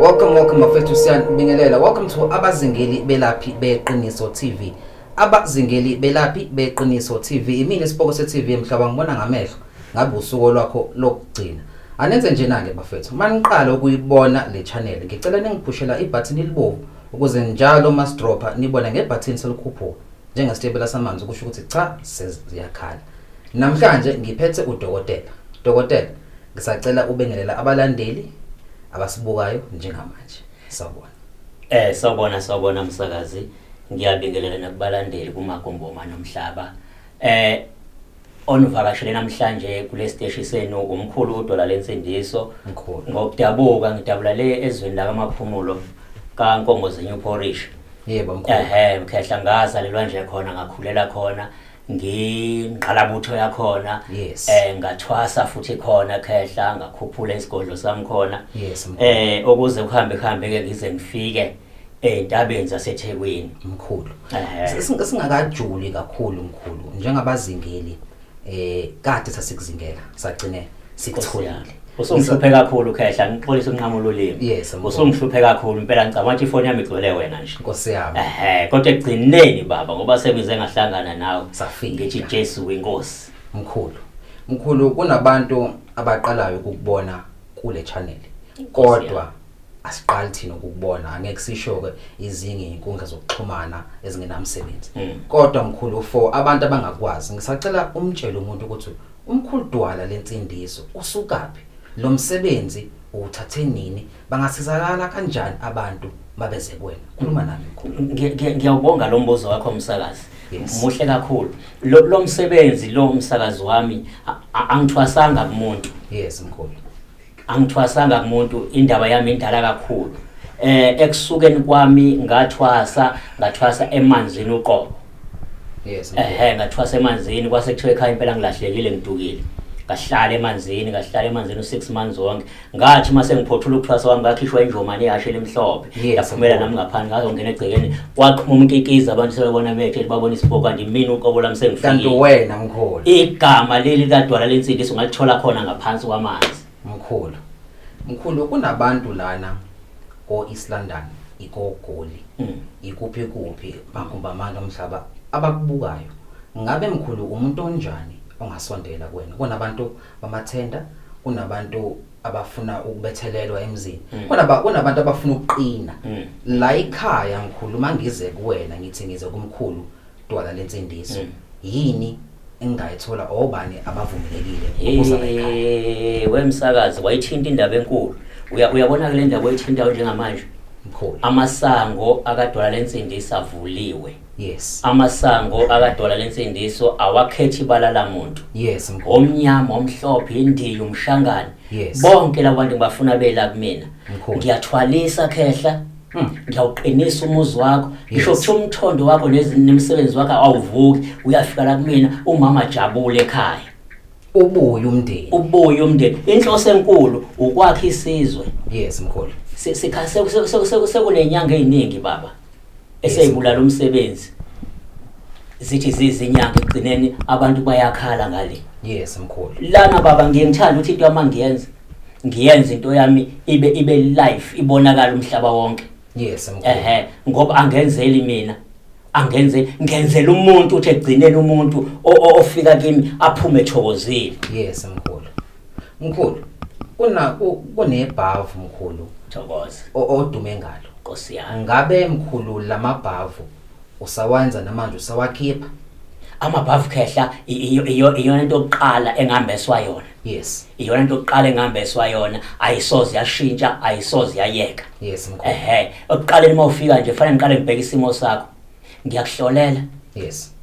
Welcome, welcome bafethu, siyanibingelela. Welcome to Abazingeli Belaphi Beqiniso TV. Abazingeli Belaphi Beqiniso TV. Imini isipoko se TV emhlaba ngibona ngamehlo. Ngabe usuku lwakho lokugcina. Anenze nje na ke bafethu. Maniqala ukuyibona le channel, ngicela ningiphushela ibutton elibovu ukuze njalo masidropha nibone ngebutton selikhuphuka. Njengesitebela samanzi kusho ukuthi cha, seziyakhala. Namhlanje ngiphethe udokotela. Dokotela, ngisacela ubengelela abalandeli abasibukayo njengamanje. Sawubona. Sawubona, sawubona msakazi. Ngiyabingelela nakubalandeli kumagomboma nomhlaba. Onivakashele namhlanje kule siteshi senu umkhulu uDwala Lensindiso. Mkhulu. Ngokudabuka ngidabula le ezweni la kaMaphumulo kaNkomo New Parish. Yebo mkhulu. Ehhe, mkhehla, ngazalelwa nje khona, ngakhulela khona, ngingqalabutho yakhona. Ngathwasa futhi khona khehla, ngakhuphula isigodlo sami khona. Yes mkhulu. Ukuze kuhambe kuhambe ke ngize ngifike entabeni zaseThekwini. Mkhulu. Singakajuli kakhulu mkhulu, njengabazingeli kade sasikuzingela sagcine sikutholile. Usungihluphe kakhulu khehla, ngixolisa unqamula ulimi. Yes, mkhulu. Usungihluphe kakhulu impela, ngicabanga ukuthi ifoni yami igcwele wena nje. Nkosi yami. Ehhe, kodwa ekugcineni baba, ngoba sengize ngahlangana nawe. Safika. Ngithi Jesu inkosi. Mkhulu. Mkhulu, kunabantu abaqalayo ukukubona kule channel. Kodwa asiqali thina ukukubona, angeke sisho ke izinge inkundla zokuxhumana ezingenamsebenzi. Kodwa mkhulu, for abantu abangakwazi, ngisacela umtshele umuntu ukuthi umkhulu Dwala Lensindiso usukaphi? Lo msebenzi uwuthathe nini? Bangasizakala kanjani abantu mabeze kuwena? Khuluma nami mkhulu. Ngiyawubonga lo mbuzo wakho msakazi. Yes. Muhle kakhulu. Lo msebenzi lo msakazi wami angithwasanga kumuntu. Yes mkhulu. Angithwasanga kumuntu, indaba yami indala kakhulu. Ekusukeni kwami ngathwasa, ngathwasa emanzini uqobo. Yes mkhulu. Ehhe, ngathwasa emanzini, kwase kuthiwa ekhaya impela ngilahlekile, ngidukile. Ngahlala emanzini, ngahlala emanzini u6 months wonke. Ngathi mase ngiphothula ukuthwasa kwami ngakhishwa injomane ihashe elimhlophe. Yaphumela nami ngaphandle, ngazongena egcekeni, kwaqhuma umkikiza, abantu sebebona methe babona isipoko, kanti mina uqobo lami sengifikile. Kanti wena mkhulu. Igama leli kaDwala Lensindiso ungalithola khona ngaphansi kwamanzi. Mkhulu. Mkhulu, kunabantu lana ko East London, ikogoli. Ikuphi kuphi magumbi amane omhlaba abakubukayo. Ngabe mkhulu umuntu onjani ongasondela kuwena? Kunabantu bamathenda, kunabantu abafuna ukubethelelwa emzini. Kunabantu abafuna ukuqina. La ekhaya mkhulu mangize kuwena ngithi ngize kumkhulu Dwala Lensindiso. Yini engingayithola, obani abavumelekile ukuza la ekhaya? Wemsakazi wayithinta indaba enkulu. Uyabona ke le ndaba oyithintayo njengamanje? Mkhulu. Amasango akaDwala Lensindiso avuliwe. Yes. Amasango akaDwala Lensindiso awakhethi ibala lamuntu. Yes mkhulu. Omnyama, omhlophe, indiya, umshangane. Yes. Bonke labo bantu ngibafuna bela kumina. Mkhulu. Ngiyathwalisa khehla. Ngiyawuqinisa umuzi wakho. Ngisho Yes. kuthiwa umthondo wakho nemisebenzi wakho awuvuki, uyafika la kumina umama jabule ekhaya. Ubuye umndeni. Ubuye umndeni. Inhloso enkulu ukwakha isizwe. Yes mkhulu. Sekunenyanga eziningi baba eseyibulala umsebenzi. Zithi zizinyanga ekugcineni abantu bayakhala ngale. Yes mkhulu. Lana baba ngiye ngithanda ukuthi into yami ngiyenze. Ngiyenze into yami ibe life, ibonakala umhlaba wonke. Yes mkhulu. Ehhe, ngoba angenzeli mina. Angenze, ngenzela umuntu uthi egcineni umuntu ofika kimi aphume ethokozile. Yes mkhulu. Mkhulu, kunebhavu mkhulu. Thokoza. Odume ngalo. Nkosi yami. Ngabe mkhulu lamabhavu usawenza namanje usawakhipha? Amabhavu khehla iyona into yokuqala engambeswa yona. Yes. Iyona into yokuqala engambeswa yona, ayisoze yashintsha, ayisoze yayeka. Yes mkhulu. Ehhe, ekuqaleni uma ufika nje fanele ngiqale ngibheke isimo sakho. Ngiyakuhlolela. Yes.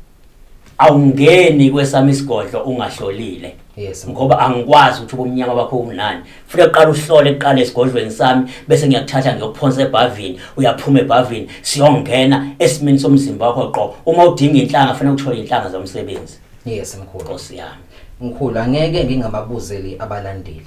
Awungeni kwesami isigodlo ungahlolile. Yes. Ngoba angikwazi ukuthi ubumnyama bakho ubunani. Futhi uqala uhlole kuqala esigodlweni sami bese ngiyakuthatha ngiyokuphonsa ebhavini, uyaphuma ebhavini siyongena esimeni somzimba wakho qo. Uma udinga inhlanga fanele uthole inhlanga zomsebenzi. Yes mkhulu. Nkosi yami. Mkhulu angeke ngingababuzeli abalandeli.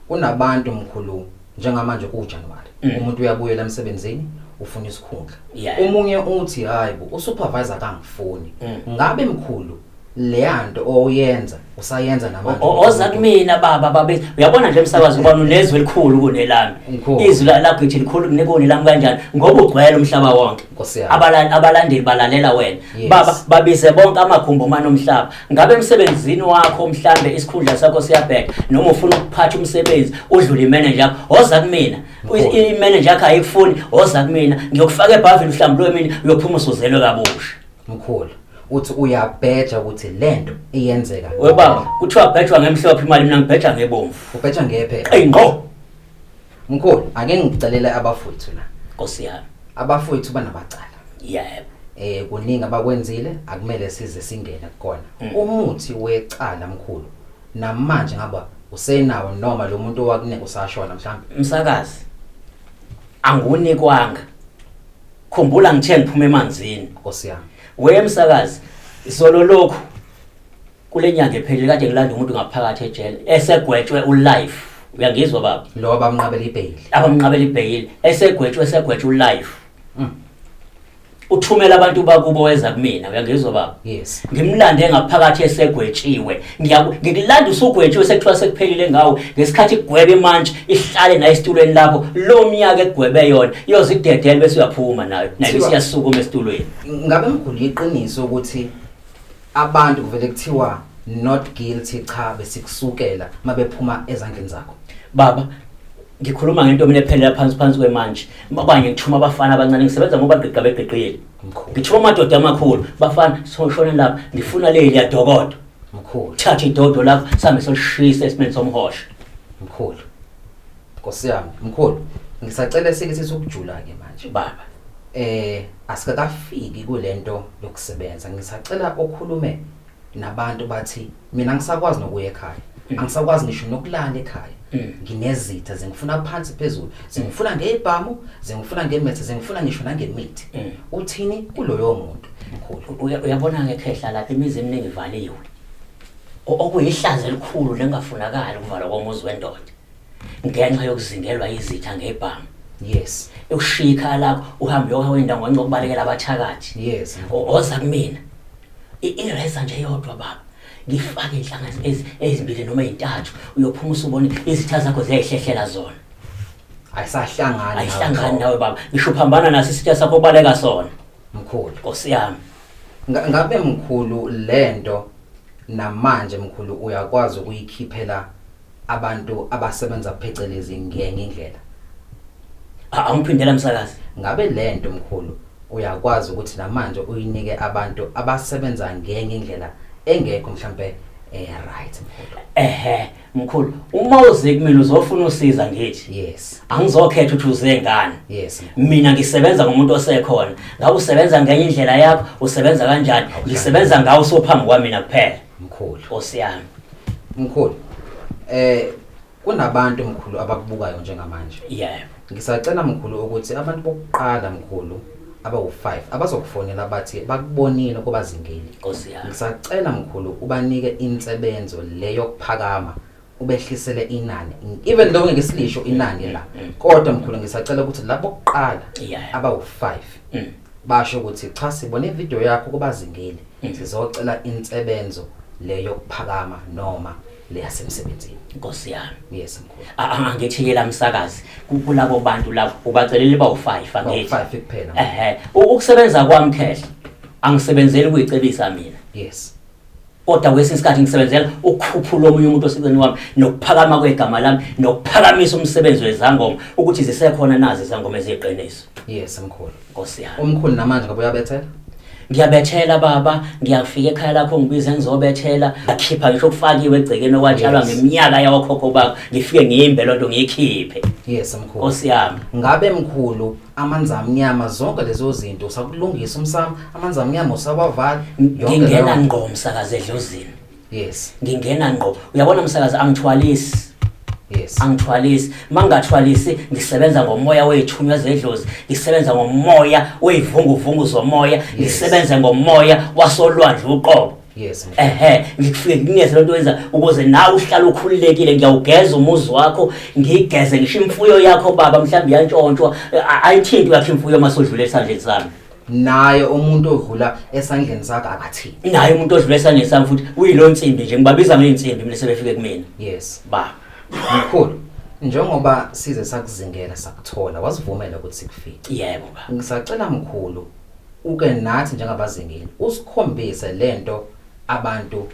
Kunabantu mkhulu njengamanje kuJanuary. Umuntu uyabuyela emsebenzini ufuna isikhundla. Omunye uthi hayibo usupervisor kangifuni. Ngabe mkhulu leyanto oyenza usayenza namanje? Oza kumina baba babe uyabona nje emsakazo ubona unezwi elikhulu kunelami. Izwi lakho lithi likhulu kunelami kanjani ngoba ugcwele umhlaba wonke. Abalandeli balalela wena. Baba babize bonke amagumbi omane omhlaba. Ngabe emsebenzini wakho mhlambe isikhundla sakho siyabheka noma ufuna ukuphatha umsebenzi udlule imanager yakho, oza kumina. I-manager yakho ayikufuni, oza kumina ngiyokufaka ebhavini uhlambuluke mina uyophuma usuzelwe kabusha. Mkhulu uthi uyabheja ukuthi lento iyenzeka. We baba kuthiwa bhejwa ngemhlophe imali, mina ngibheja ngebomvu. Ubheja ngephe. Ey ngqo. Mkhulu ake ngicelele abafowethu la. Nkosi yami. Abafowethu banabacala. Yebo. Kuningi abakwenzile akumele size singene kukona. Umuthi wecala mkhulu namanje ngaba usenawo noma lo muntu owakunika usashona mhlawumbe? Msakazi angunikwanga. Khumbula ngithe ngiphuma emanzini. Nkosi yami. We msakazi izolo lokhu kulenyanga ephelile kade ngilanda umuntu ngaphakathi ejele esegwetshwe ulife. Uyangizwa baba? Lo abamnqabela ibhayili. Abamnqabela ibhayili esegwetshwe ulife. Uthumela abantu bakubo weza kumina, uyangizwa baba? Yes. Ngimlande ngaphakathi esegwetshiwe. Ngikulanda usugwetshiwe sekuthiwa sekuphelile ngawo. Ngesikhathi igwebe manje ihlale naye esitulweni lapho, lo minyaka egwebe yona iyoze idedele bese uyaphuma nayo. Nayo isiyasukuma esitulweni. Ngabe mkhulu iqiniso ukuthi abantu kuvele kuthiwa not guilty cha besikusukela mabephuma ezandleni zakho? Baba ngikhuluma ngento mina ephelela phansi phansi kwemanje. Mabanye ngithuma abafana abancane ngisebenza ngoba gqiqa begqiqile. Ngithuma amadoda amakhulu, bafana soshona lapha ngifuna leli yadokodo. Mkhulu. Thatha idodo lapha sambe solishisa esimeni somhosha. Mkhulu. Nkosi yami, mkhulu. Ngisacela sike sisukujula ke manje. Baba. Asikakafiki kulento yokusebenza. Ngisacela okhulume nabantu bathi mina ngisakwazi nokuya ekhaya. Angisakwazi ngisho nokulala ekhaya. Nginezitha zingifuna phansi phezulu, zingifuna ngebhamu, zingifuna ngemethe, zingifuna ngisho nangemithi. Uthini kuloyo muntu mkhulu? Uyabona ngekhehla lapha imizi eminingi ivaliwe. Okuyihlazo elikhulu lengafunakali ukuvalwa komuzi wendoda ngenxa yokuzingelwa izitha ngebhamu. Yes. Ushiya ikhaya lakho uhambe uyohamba indawo ngenxa yokubalekela abathakathi. Yes. Oza kumina. Ireza nje yodwa baba. Ngifake inhlanga ezimbili noma ezintathu uyophuma usubone izitha zakho ziyayihlehlela zona. Ayisahlangani. Ayihlangani nawe baba. Ngisho uphambana naso isitha sakho ubaleka sona. Mkhulu. Nkosi yami. Ngabe mkhulu lento namanje mkhulu uyakwazi ukuyikhiphela abantu abasebenza phecelezi ngenye indlela? Angiphindela msakazi. Ngabe lento mkhulu uyakwazi ukuthi namanje uyinike abantu abasebenza ngenye indlela engekho mhlambe right mkhulu? Ehhe mkhulu, uma uze kumina uzofuna usiza ngithi. Yes. Angizokhetha ukuthi uze ngani. Yes. Mina ngisebenza ngomuntu osekhona. Ngabe usebenza ngenye indlela yakho, usebenza kanjani? Ngisebenza ngawe usophambi kwami mina kuphela. Mkhulu. Nkosi yami. Mkhulu. Kunabantu mkhulu abakubukayo njengamanje. Yebo. Ngisacela mkhulu ukuthi abantu bokuqala mkhulu abawu5 abazokufonela bathi bakubonile kubazingeli. Nkosi yami. Ngisacela mkhulu ubanike insebenzo leyo kuphakama ubehlisele inani. Even though ngeke silisho inani la. Kodwa mkhulu ngisacela ukuthi labo kuqala abawu5 basho ukuthi cha sibone ivideo yakho kubazingeli. Sizocela insebenzo leyo kuphakama noma leyasemsebenzini. Nkosi yami. Yes mkhulu. Angithi ke la msakazi kulabo bantu labo ubacelele bawu5 angithi. 5 kuphela. Ehhe, ukusebenza kwami khehla angisebenzeli ukuyicebisa mina. Yes. Kodwa kwesinye isikhathi ngisebenzela ukukhuphula omunye umuntu oseceleni kwami nokuphakama kwegama lami nokuphakamisa umsebenzi wezangoma ukuthi zisekhona nazi izangoma eziqiniso. Yes mkhulu. Nkosi yami. Umkhulu namanje ngoba uyabethela? Ngiyabethela baba, ngiyafika ekhaya lakho ngibize ngizobethela, ngakhipha ngisho okufakiwe egcekeni okwatshalwa ngeminyaka yawokhokho bakho, ngifike ngiyimbe lonto ngiyikhiphe. Yes mkhulu. Nkosi yami. Ngabe mkhulu amanzi amnyama zonke lezo zinto usakulungisa umsamo, amanzi amnyama usawavala yonke Ngingena ngqo msakazi edlozini. Yes. Ngingena ngqo. Uyabona msakazi angithwalisi. Yes. Angithwalisi. Mangathwalisi ngisebenza ngomoya wezithunywa zedlozi, ngisebenza ngomoya wezivunguvungu zomoya, ngisebenza ngomoya wasolwandle uqobo. Yes. Ehhe, ngikufike nginikeze lento wenza ukuze nawe uhlale ukhululekile, ngiyawugeza umuzi wakho, ngigeze ngisho imfuyo yakho baba, mhlawumbe iyantshontshwa, ayithinti yakho imfuyo masodlule esandleni sami. Naye umuntu odlula esandleni sakho akathinti. Naye umuntu odlula esandleni sami futhi uyilo nsimbi nje, ngibabiza ngeyinsimbi mina sebefike kumina. Yes. Baba. Mkhulu, njengoba size sakuzingela sakuthola, wasivumela ukuthi sikufice. Yebo baba. Ngisacela mkhulu uke nathi njengabazingeli usikhombise lento abantu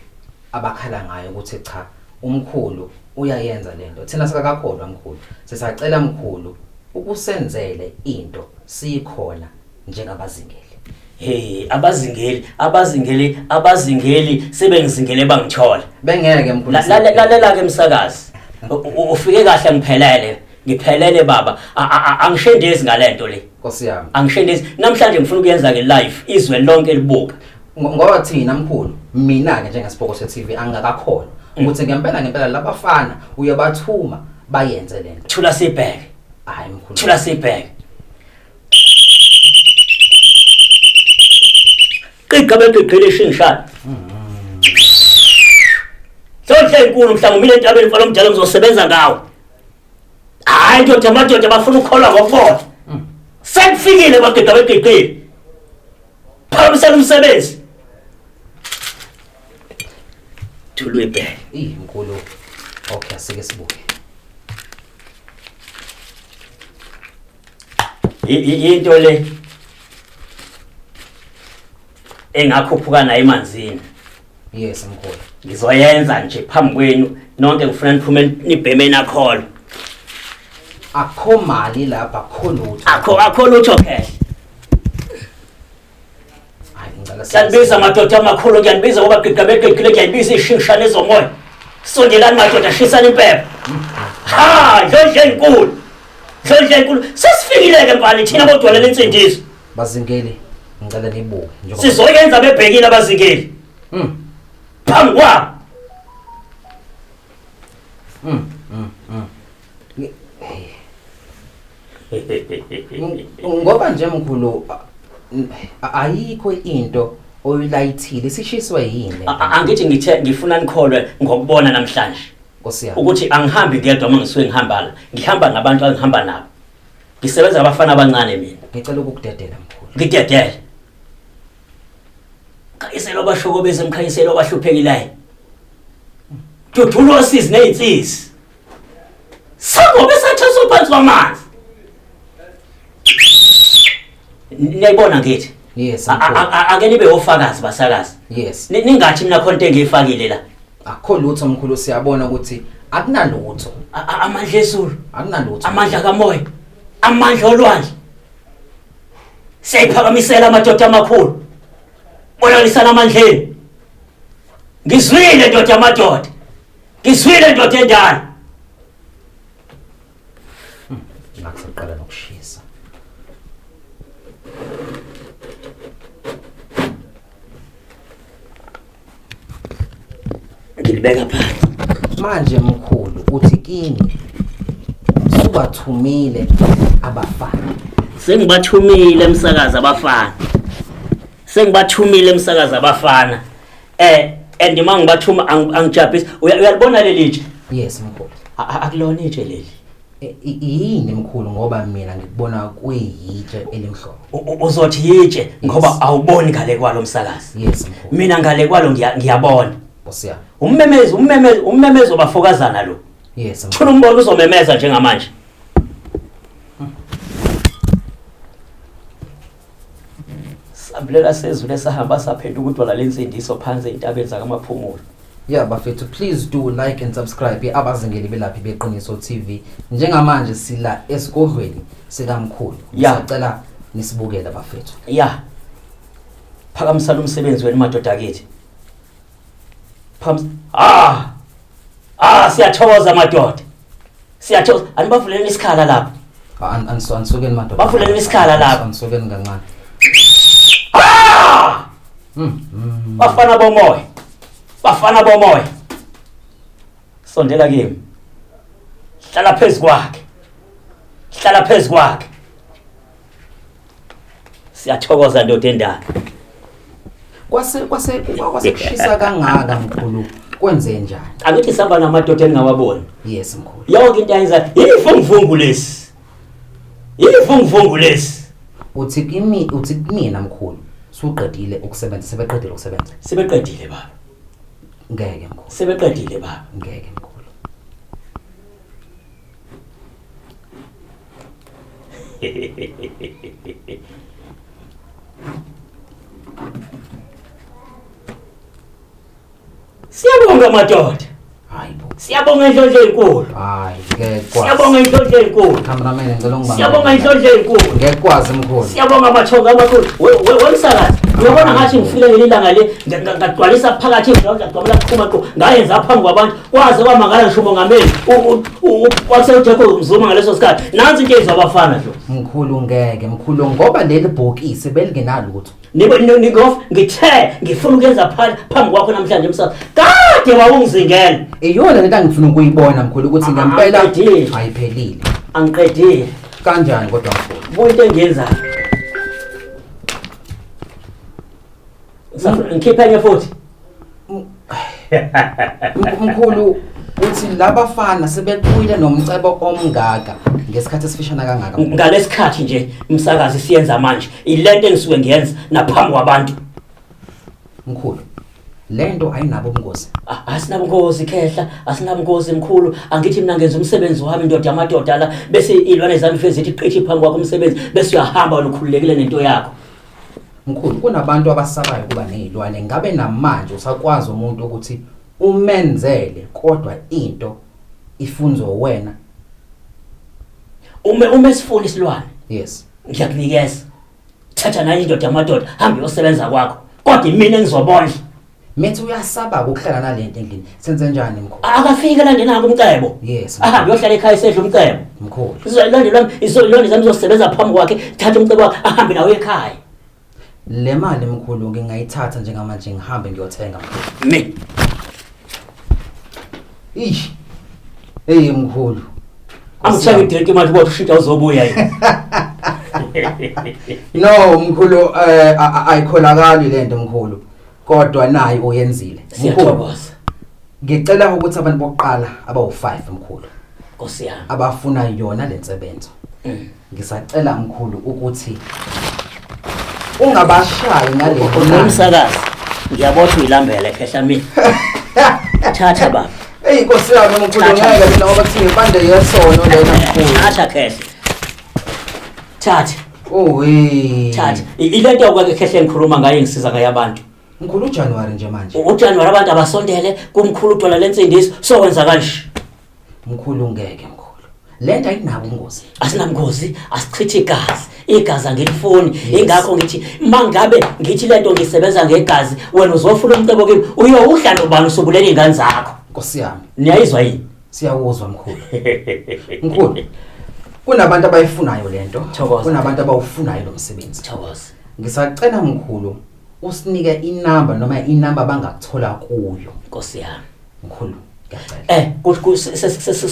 abakhala ngayo ukuthi cha umkhulu uyayenza lento. Thina sikakakholwa mkhulu. Sisacela mkhulu ukusenzele into sikhona njengabazingeli. Hey, abazingeli, abazingeli, abazingeli sebengizingele bangithola. Bengeke mkhulu. Lalela ke msakazi. Ufike kahle ngiphelele. Ngiphelele baba. Angishendezi ngalento le. Nkosi yami. Angishendezi. Namhlanje ngifuna ukuyenza ke live izwe lonke libuka. Ngoba thina mkhulu, mina ke njengesipoko se TV angakakholwa ukuthi ngempela ngempela labafana uyabathuma bayenze lento. Thula sibheke. Hayi mkhulu. Thula sibheke. Qiqa beqiqile ishingishana. Sonhle inkulu mhlawumbe entabeni mfana omdala ngizosebenza ngawo. Hayi ndoda amadoda bafuna ukukholwa ngokubona. Sekufikile madoda beqiqile. Phakamisela umsebenzi. Thula uyibheke. Ih mkhulu. Okay asike sibuke. Into le engakhuphuka nayo emanzini. Yes mkhulu. Ngizoyenza nje phambi kwenu nonke, ngifuna niphume nibheme nakholo. Akho mali lapha, akho lutho. Akho lutho phela. Hayi ngicela Ngiyanibiza madoda amakhulu, ngiyanibiza ngoba giga begiqile, ngiyayibiza ishingishane ezomoya. Sondelani madoda, shisani impepho. Ha, ndlondlo enkulu. Ndlondlo enkulu. Sesifikile ke mfana thina bodwa lensindiso. Bazingeli, ngicela nibuke njengoba Sizoyenza bebhekile abazingeli. Phambi kwabo. Ngoba nje mkhulu ayikho into oyilayithile sishiswe yini? Angithi ngithe ngifuna nikholwe ngokubona namhlanje. Nkosi yami. Ukuthi angihambi ngedwa uma ngisuke ngihamba la. Ngihamba nabantu engihamba nabo. Ngisebenza abafana abancane mina. Ngicela ukukudedela mkhulu. Ngidedele. Khanyiselo abashokobezi emkhanyiselo abahluphekileyo. Dudulo osizi nezinsisi. Sangobe sathatha phansi kwamanzi. Niyayibona ngithi. Yes. Ake nibe ofakazi basakazi. Yes. Ningathi mina khona into engiyifakile la. Akukho lutho mkhulu, siyabona ukuthi akunalutho. Amandla ezulu, akunalutho. Amandla kamoya, amandla olwandle. Siyayiphakamisela amadoda amakhulu. Bonakalisana amandleni. Ngizwile ndoda yamadoda. Ngizwile ndoda endala. Ngakusaqala nokushisa. Ngilibeka phansi. Manje mkhulu uthi kimi subathumile abafana. Sengibathumile emsakazi abafana. Sengibathumile emsakazi abafana. And uma ngibathuma angijabhisi. Uyalibona leli tshe? Yes mkhulu. Akulona itshe leli. Yini mkhulu ngoba mina ngikubona kuyitshe elimhlophe. Uzothi yitshe ngoba awuboni ngale kwalo msakazi. Yes mkhulu. Mina ngale kwalo ngiyabona. Nkosi yami. Ummemezi, ummemezi, ummemezi obafokazana lo. Yes mkhulu. Thula umbono uzomemeza njengamanje. Sambulela sezulu esahamba saphenduka udwala lensindiso phansi ezintabeni zakaMaphumulo. Yeah bafethu, please do like and subscribe Abazingeli Belaphi Beqiniso TV. Njengamanje sila esigodlweni sikamkhulu. Yeah. Sicela nisibukele bafethu. Yeah. Phakamisana umsebenzi wenu madoda akithi. Phamsi. Ah! Ah, siyathokoza madoda. Siyathokoza. Anibavuleleni isikhala lapha. Anisukeni madoda. Bavuleleni isikhala lapha. Anisukeni kancane. Ah! Bafana bomoya. Bafana bomoya. Sondela kimi. Hlala phezu kwakhe. Hlala phezu kwakhe. Siyathokoza ndoda endala. Kwase kushisa kangaka mkhulu, kwenze njani? Angithi sihamba namadoda engingawaboni. Yes mkhulu. Yonke into ayenza yivunguvungu lesi. Yivunguvungu lesi. Uthi kimi, uthi kumina mkhulu, suqedile ukusebenza, sebeqedile ukusebenza. Sebeqedile baba. Ngeke mkhulu. Sebeqedile baba. Ngeke mkhulu. Siyabonga madoda. Hayibo. Siyabonga inhlonhlo enkulu. Hayi ngeke kwazi. Siyabonga inhlonhlo enkulu. Cameraman ngicela ungibambe. Siyabonga inhlonhlo enkulu. Ngeke kwazi mkhulu. Siyabonga amathonga amakhulu. Wemsakazi. Uyabona ngathi ngifike ngelilanga le ngagcwalisa phakathi indawo ngagcwala qhuma qhu ngayenza phambi kwabantu kwaze kwamangala ngisho umongameli waseJacob Zuma ngaleso sikhathi. Nansi into ezwa abafana nje. Mkhulu ngeke mkhulu ngoba leli bhokisi belingenalutho. Nibo ningof ngithe ngifuna ukuyenza phambi kwakho namhlanje msakazi. Kade wawungizingela. Iyona lento engifuna ukuyibona mkhulu ukuthi ngempela ayiphelile. Angiqedile. Kanjani kodwa mkhulu? Kuyinto engiyenzayo. Ngikhiphe enye futhi. Mkhulu uthi labafana sebeqhuyile nomcebo omngaka ngesikhathi esifishane kangaka. Ngalesikhathi nje umsakazi siyenza manje ilento engisuke ngiyenza naphambi kwabantu. Mkhulu lento ayinabo ubungozi. Asinabungozi khehla, asinabungozi mkhulu. Angithi mina ngenza umsebenzi wami ndoda yamadoda la bese izilwane zami fezithi qithi phambi kwakho umsebenzi bese uyahamba wena ukhululekile nento yakho. Mkhulu kunabantu abasabayo kuba nezilwane, ngabe namanje usakwazi umuntu ukuthi umenzele kodwa into ifunzwe wena? Uma esifuna isilwane. Yes. Ngiyakunikeza. Thatha nayo indoda yamadoda, hamba uyosebenza kwakho. Kodwa imina engizobondla. Mithi uyasaba ukuhlala nalento endlini. Senze njani mkhulu? Akafike la ngenako umcebo. Yes. Ahambe uyohlala ekhaya esedla umcebo. Mkhulu. Izolandela izolonda zami zosebenza phambi kwakhe, thatha umcebo wakhe ahambe nawe ekhaya. Le mali mkhulu ngingayithatha njengamanje ngihambe ngiyothenga mkhulu. Mi. Eish. Hey mkhulu. Angithenge idrink manje ubona ushintsha uzobuya yini. No mkhulu ayikholakali lento mkhulu. Kodwa nayi uyenzile. Siyathokoza. Ngicela ukuthi abantu bokuqala abawu5 mkhulu. Nkosi yami. Abafuna yona lensebenzo. Ngisacela mkhulu ukuthi ungabashayi ngale Umsakazi. Ngiyabotha uyilambele khehla mina. Thatha baba. Hey Nkosi yami mkhulu ngeke mina ngoba kuthi ngipande yesono lena mkhulu. Thatha khehla. Thatha. Oh hey. Thatha. Ilento kwake khehla engikhuluma ngayo ngisiza ngayo abantu. Mkhulu uJanuary nje manje. UJanuary abantu abasondele kumkhulu uDwala lensindiso sokwenza kanje. Mkhulu ngeke mkhulu. Lento ayinabo ubungozi. Asinabungozi, asichithi igazi. Igazi angilifuni. Ingakho ngithi mangabe ngithi lento ngisebenza ngegazi wena uzofuna umcebo kimi uyowudla nobani usubulela izingane zakho. Nkosi yami. Niyayizwa yini? Siyawuzwa mkhulu. Mkhulu. Kunabantu abayifunayo lento. Kunabantu abawufunayo lo msebenzi. Thokoza. Ngisacela mkhulu usinike inamba noma inamba bangakuthola kuyo. Nkosi yami. Mkhulu.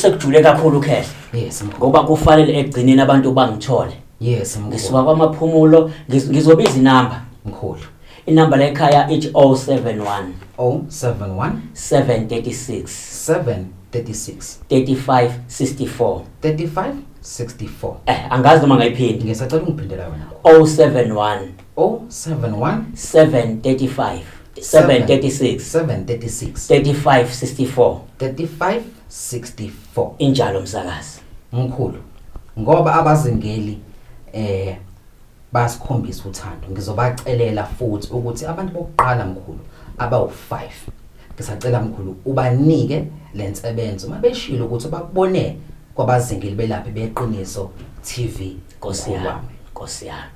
Sekujule kakhulu khehla. Yes mkhulu. Ngoba kufanele egcineni abantu bangithole. Yes mkhulu. Ngisuka kwamaphumulo ngizobiza inamba. Mkhulu. Inamba la ekhaya ithi 071 071 736 736 35 64 35 64. Angazi noma ngayiphinda. Ngisacela ungiphindela wena. 071 071 735 736 736 35 64 35 64. Injalo msakazi. Mkhulu. Ngoba abazingeli basikhombisa uthando, ngizobacelela futhi ukuthi abantu bokuqala mkhulu abawu5 ngisacela mkhulu ubanike lensebenzo mabeshilo ukuthi bakubone kwabazingeli belaphi beqiniso TV. Nkosi yami, Nkosi yami.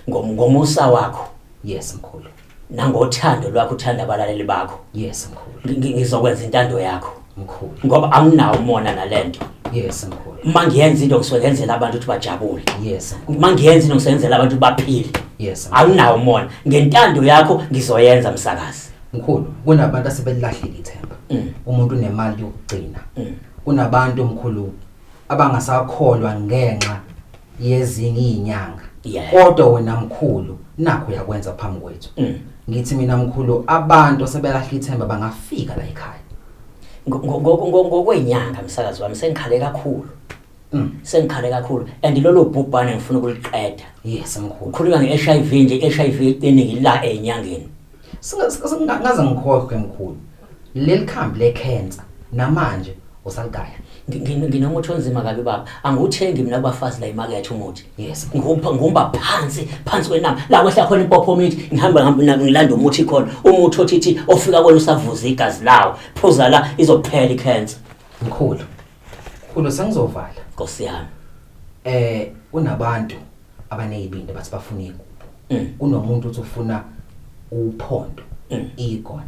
Ngomusa wakho. Yes mkhulu. Nangothando lwakho uthanda abalaleli bakho. Yes mkhulu. Ngizokwenza intando yakho. Mkhulu. Ngoba anginawo umona nalento. Yes mkhulu. Uma ngiyenza into ngisuke ngenzela abantu ukuthi bajabule. Yes. Uma ngiyenza into ngisenzela abantu baphile. Yes. Anginawo umona. Ngentando yakho ngizoyenza msakazi. Mkhulu, kunabantu asebelahlile ithemba. Umuntu unemali yokugcina. Kunabantu mkhulu abangasakholwa ngenxa yezinye izinyanga. Kodwa wena mkhulu nakho uyakwenza phambi kwethu. Ngithi mina mkhulu abantu asebelahle ithemba bangafika la ekhaya. Ngokwenyanga msakazi wami sengikhale kakhulu. Sengikhale kakhulu and lolo bhubhane ngifuna ukuliqeda. Yes mkhulu. Ukhuluma nge-HIV nje, i-HIV iqinile la enyangeni. Singaze ngikhohlwe mkhulu. Leli khambi le cancer namanje usaligaya. Nginomuthi onzima kabi baba. Angiwuthengi mina kubafazi la emakethe umuthi. Yes. Ngumba phansi phansi kwenamba. La kwehla khona impopho mithi ngihamba ngilanda umuthi khona. Umuthi othithi ofika kona usavuza igazi lawo. Phuza la izophela icancer. Mkhulu. Mkhulu sengizovala. Nkosi yami. Kunabantu abanezibindi bathi bafuna igubu. Kunomuntu uthi ufuna uphondo igona.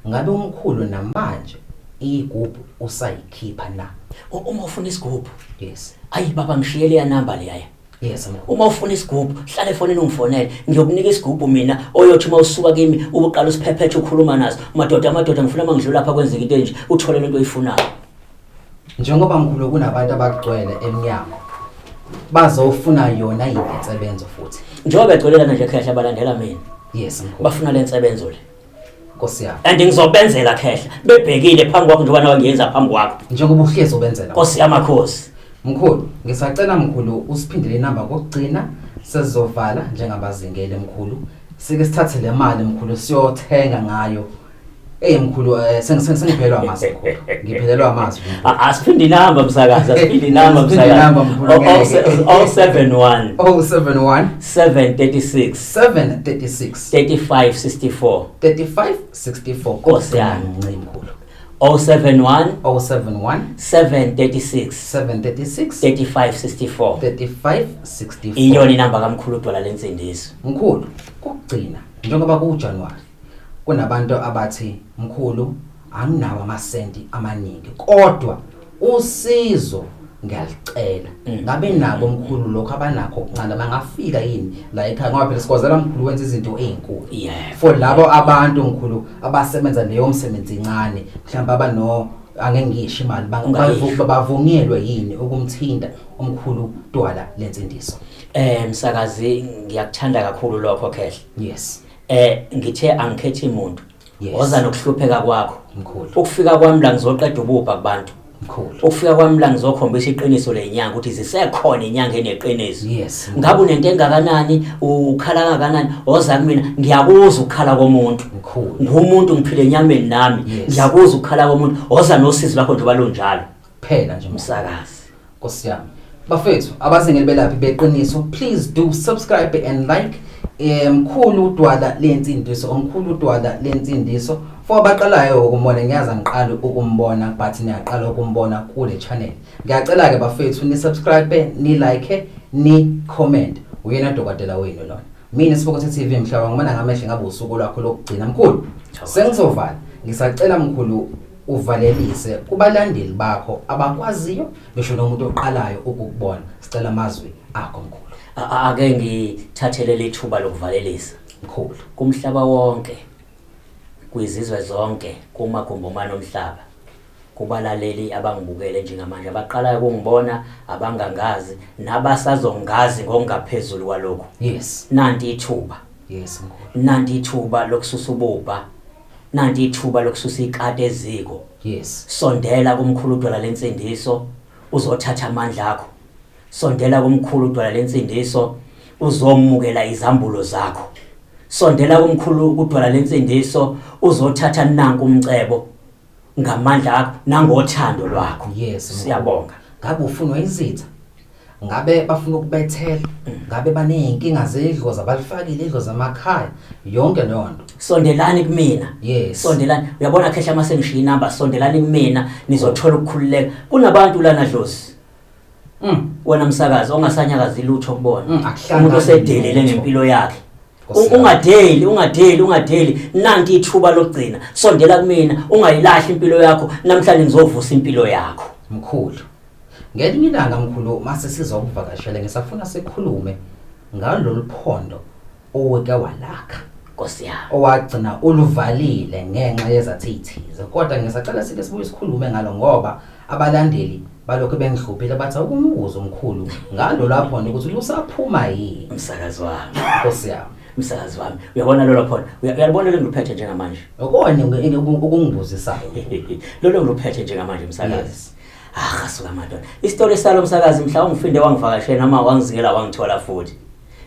Ngabe umkhulu namanje igubhu usayikhipha na? Uma ufuna isigubhu? Yes. Ayi baba ngishiyele ya number leya. Yes mkhulu. Uma ufuna isigubhu hlala efonini ungifonele. Ngiyokunika isigubhu mina oyothi uma usuka kimi ubuqala usiphephethe ukhuluma naso. Madoda amadoda ngifuna mangidlula lapha kwenzeka into enje uthole lento oyifunayo. Njengoba mkhulu kunabantu abagcwele emnyango bazofuna yona insebenzo futhi. Njengoba begcwelelana nje khehla balandela mina. Yes mkhulu. Bafuna lensebenzo le. Nkosi yami. And ngizobenzela khehla bebhekile phambi kwakho njengoba nawe ngiyenza phambi kwakho. Njengoba uhlezi ubenzela. Nkosi yamakhosi. Mkhulu, ngisacela mkhulu usiphindele inamba kokugcina sesizovala njengabazingele mkhulu. Sike sithathe le mali mkhulu siyothenga ngayo. Hey mkhulu sengiphelelwa amazwi mkhulu. Ngiphelelwa amazwi. Asiphinde inamba msakazi, asiphinde inamba msakazi. 071 071 736 736 3564 3564. Nkosi yami. Mkhulu. 071 071 736 736 3564 3564. Iyona inamba kaMkhulu Dwala lensindiso. Mkhulu, kokugcina njengoba kuJanuary kunabantu abathi mkhulu anginawo amasenti amaningi kodwa usizo ngiyalicela. Ngabe nabo mkhulu lokho abanakho okuncane bangafika yini la ekhaya ngoba phela sikwazela mkhulu wenza izinto ezinkulu. For labo abantu mkhulu abasebenza leyo msebenzi incane mhlawumbe abano angeke ngisho imali bavunyelwe yini ukumthinta umkhulu Dwala lensindiso? Msakazi ngiyakuthanda kakhulu lokho khehla. Yes. Ngithe angikhethi umuntu. Woza nokuhlupheka kwakho. Mkhulu. Ukufika kwami la ngizoqeda ububha kubantu. Mkhulu. Ukufika kwami la ngizokhombisa iqiniso lenyanga ukuthi zisekhona inyanga eneqiniso. Yes. Ngabe unento engakanani, ukhala kangakanani, woza kumina ngiyakuzwa ukukhala komuntu. Mkhulu. Ngumuntu ngiphile enyameni nami. Ngiyakuzwa ukukhala komuntu, woza nosizi lwakho njengoba lunjalo. Phela nje msakazi. Nkosi yami. Bafethu abazingeli belaphi beqiniso, please do subscribe and like. Mkhulu Dwala lensindiso, omkhulu Dwala lensindiso. For abaqalayo ukumbona ngiyaza ngiqala ukumbona but niyaqala ukumbona kule channel. Ngiyacela ke bafethu ni subscribe, ni like, ni comment. Uyena dokotela wenu lona. Mina Sibokothe TV mhlaba ngibona ngamehlo ngabe usuku lwakho lokugcina mkhulu. Sengizovala. Ngisacela mkhulu uvalelise kubalandeli bakho abakwaziyo ngisho nomuntu oqalayo ukukubona. Sicela amazwi akho mkhulu. Ake ngithathele lethuba lokuvalelisa mkhulu. Kumhlaba wonke, kwizizwe zonke, kumagumbomane omhlaba, kubalaleli abangibukele njengamanje, abaqalayo ukungibona, abangangazi nabasazongazi ngokungaphezulu kwalokho. Yes. Nanti ithuba. Yes mkhulu. Nanti ithuba lokususa ububha. Nanti ithuba lokususa ikati eziko. Yes. Sondela kumkhulu Dwala lensindiso uzothatha amandla akho. Sondela kumkhulu Dwala lensindiso uzomukela izambulo zakho. Sondela kumkhulu uDwala lensindiso uzothatha nanku umcebo ngamandla akho nangothando lwakho. Yes. Siyabonga. Ngabe ufunwa izitha? Ngabe bafuna ukubethela? Ngabe baneyinkinga zedlozi abalifakile idlozi emakhaya? Yonke leyo nto. Sondelani kumina. Yes. Sondelani. Uyabona khehla mase ngishiya inamba, sondelani kumina nizothola ukukhululeka. Kunabantu lana dlozi. Wena msakazi ongasanyakazi lutho kubona. Akuhlangani Umuntu osedelele lutho. ngempilo yakhe. Ungadeli, ungadeli, ungadeli. Nanti ithuba lokugcina. Sondela kumina, ungayilahli impilo yakho. Namhlanje ngizovusa impilo yakho. Mkhulu. Ngelinye ilanga mkhulu mase sizokuvakashela ngisafuna sikhulume ngalolu phondo oweke walakha. Nkosi yami. Owagcina uluvalile ngenxa yezathi ezithize. Kodwa ngisacela sike sibuye sikhulume ngalo ngoba abalandeli balokhu bengihluphile bathi awukumbuzo mkhulu ngalolu phondo ukuthi lusaphuma yini. Msakazi wami. Nkosi yami. Msakazi wami. Uyabona lolo phondo? Uyalibona lolu ngiluphethe njengamanje? Okona okungibuzisayo. Lolo ngiluphethe njengamanje msakazi. Ah, suka madoda. Isitori salo msakazi mhla ungifinde wangivakashela noma wangizingela wangithola futhi.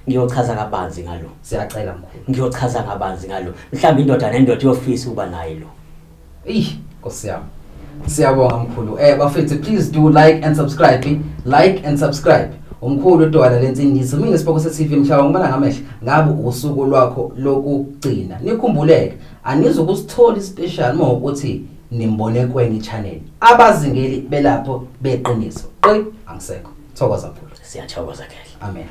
Ngiyochaza kabanzi ngalo. Siyacela mkhulu. Ngiyochaza kabanzi ngalo. Mhlawumbe indoda nendoda iyofisa ukuba naye lo. Ey, Nkosi yami. Siyabonga mkhulu. Bafethu please do like and subscribe. Like and subscribe. Umkhulu uDwala lensindiso. Mina isipoko se TV mhlawumbe ngibona ngamehlo ngabe usuku lwakho lokugcina. Nikhumbuleke anizukusithola ispecial uma ukuthi nimbone kwenye channel. Abazingeli belapho beqiniso. Qi angisekho. Thokoza mkhulu. Siyathokoza khehla. Amen.